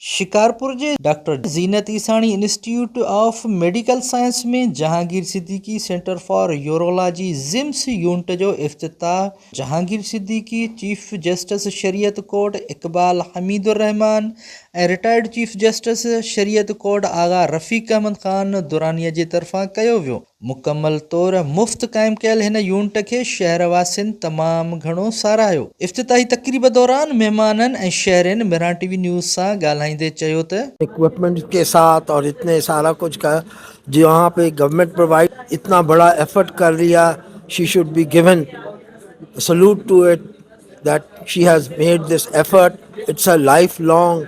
شڪارپور جي doctor Zeenat Isani institute of medical science ۾ Jahangir Siddiqui centre for urology ZIMS unit جو افتتاح Jahangir Siddiqui, chief justice Shariat court Iqbal Hameed ur Rehman ۽ retired chief justice Shariat court Agha Rafiq Ahmed Khan Durrani جي طرفان ڪيو ويو. مڪمل طور مفت قائم ڪيل هن يونٽ کي شهر واسين تمام گهڻو ساراهيو. افتتاحي تقريب دوران مهمانن ۽ شهرين مهراڻ ٽي وي نيوز سان ڳالهائيندي چيو ته. اڪوپمينٽ ڪي ساٿ اور اتني سارا ڪجھ ڪا جهان پي گورنمينٽ پرووائيڊ اتنا بڙا ايفرٽ ڪر رهي آ she should be given salute to it that she has made this effort it's a life long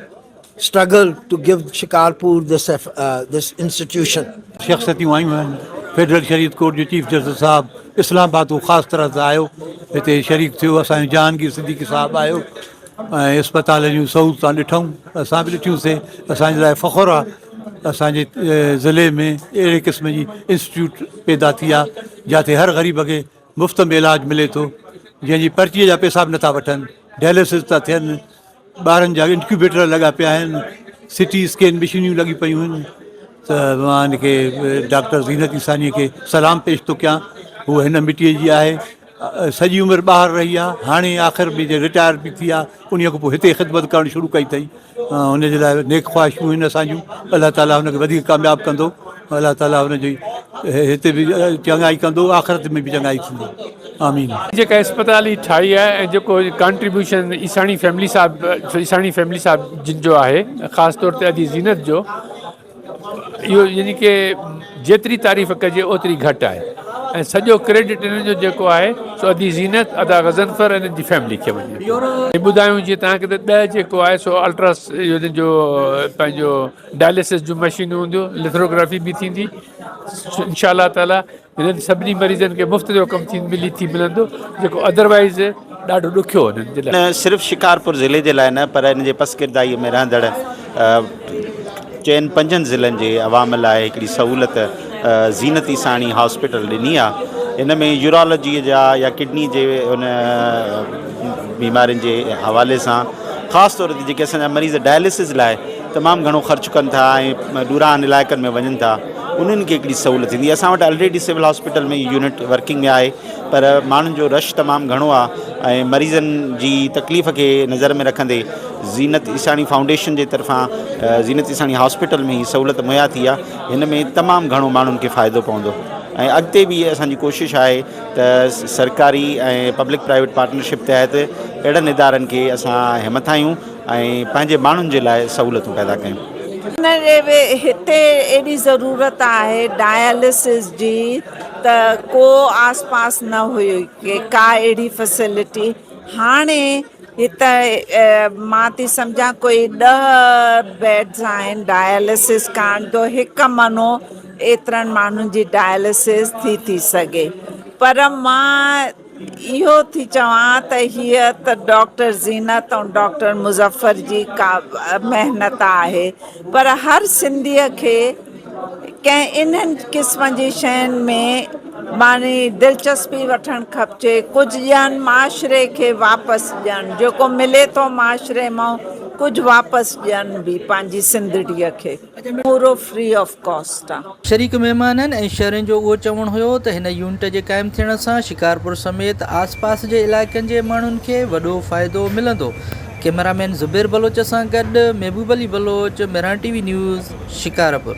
struggle to give Shikarpur this this institution. شخصيتيون آيون آهن فيڊرل شريعت ڪورٽ جو چيف جسٽس صاحب اسلام آباد تون خاص طرح سان آيو هتي شريڪ ٿيو اسان جو جهانگير صديقي صاحب آيو ۽ اسپتال جون سهولتان ڏٺائون اسان به ڏٺيون سي اسان جي لاء فخر آ اسان جي ضلعي ۾ اهڙي قسم جي انسٽيٽيوٽ پيدا ٿي آ جاتي هر غريب کي مفت ۾ علاج ملي ٿو جنهن جي پرچي جا پئسا به نٿا وٺن ڊائليسز ٿا ٿين ٻارن جا انڪيوبيٽر لڳا پيا آهن سي ٽي اسڪين مشينيون لڳي پيون آهن ته مان هن کي ڊاڪٽر زينت عيساني کي سلام پيش ٿو ڪيان هو هن مٽيء جي آهي سڄي عمر ٻاهر رهي آهي هاڻي آخر ۾ جي رٽائر به ٿي آهي ان کان پوء هتي خدمت ڪرڻ شروع ڪئي اٿئي هن جي لاء نيڪ خواهشون آهن اسان جون الله تعاليٰ هن کي وڌيڪ ڪامياب ڪندو الله تعاليٰ هن جي هتي به چڱائي ڪندو آخرت ۾ به چڱائي ٿيندي آمين. جيڪا اسپتال هي ٺاهي آهي ۽ جيڪو ڪانٽريبيوشن عيساڻي فيملي صاحب عيساڻي فيملي صاحب جن جو آهي خاص طور تي ادي زينت جو اهو يعني ڪي جيتري تعريف ڪجي اوتري گهٽ آهي ۽ سڄو ڪريڊٽ انهن جو جيڪو آهي سو ادي زينت ادا غضنفر انهن جي فيملي کي وڃي ۽ ٻڌايون جي توهان کي ته ڏهه جيڪو آهي سو الٽرا انهن جو پنهنجو ڊائليسس جون مشينون هونديون لٿروگرافي به ٿيندي انشاء الله تعالي هنن سڀني مريضن کي مفت جو ڪم ٿي ملي ٿي ملندو جيڪو ادروائيز ڏاڍو ڏکيو هنن جي لاء. نه صرف شڪارپور ضلعي جي لاء نه پر ان جي پسگردائي ۾ رهندڙ چئن پنجن ضلعن جي عوام لاء هڪڙي سهولت زينت عيساڻي هاسپيٽل ڏني آهي ان ۾ يورالاجي جا يا ڪڊني جي ان بيمارين جي حوالي سان خاص طور تي جيڪي اسان جا مريض ڊائلسز لاء تمام گهڻو خرچ ڪن ٿا ۽ ڏورانهن علائقن ۾ وڃن ٿا انهن کي هڪڙي سهولت ٿيندي اسان وٽ already civil hospital ۾ unit working ۾ آهي پر ماڻهن جو رش تمام گهڻو آهي ۽ مريضن جي تڪليف کي نظر ۾ رکندي زينت عيساڻي فائونڊيشن جي طرفان زينت عيساڻي هاسپيٽل ۾ هي سهولت مهيا ٿي آهي هن ۾ تمام گهڻو ماڻهن کي فائدو پوندو ۽ اڳتي به اسان جي ڪوشش آهي ته سرڪاري ۽ پبلڪ پرائيويٽ پارٽنرشپ تحت اهڙن ادارن کي اسان همٿايون ۽ پنهنجي ماڻهن جي لاء سهولتون پيدا ڪيون. ان جي به هتي ايڏي ضرورت آهي ڊائلسز جي ته ڪو آس پاس نه هئي ڪا اهڙي فيسلٽي هاڻي هت مان ٿي سمجهان ڪوئي ڏهه بيڊز آهن ڊائلسز ڪارڻ جو هڪ منو ايترن ماڻهن جي ڊائلسز ٿي ٿي سگهي پر مان اهو ٿي چوان ته هيء ته ڊاڪٽر زينت ۽ ڊاڪٽر مظفر جي ڪا محنت آهي پر هر سنڌيء کي ڪنهن انهن قسم جي شين ۾ معني دلچسپي وٺڻ کپجي ڪجهه ڏين معاشري کي واپس ڏين جيڪو ملي ٿو معاشري مان ڪجهه واپس ڏين به پنهنجي سنڌڙيء کي پورو فري آف ڪاسٽ آ. شريڪ مهمانن ۽ شهرين جو اهو چوڻ هيو ته هن يونٽ جي قائم ٿيڻ سان شڪارپور سميت آس پاس جي علائقن جي ماڻهن کي وڏو فائدو ملندو. ڪئميرا مين زبير بلوچ سان گڏ Mehboob Ali Baloch, Mehran T V news, Shikarpur.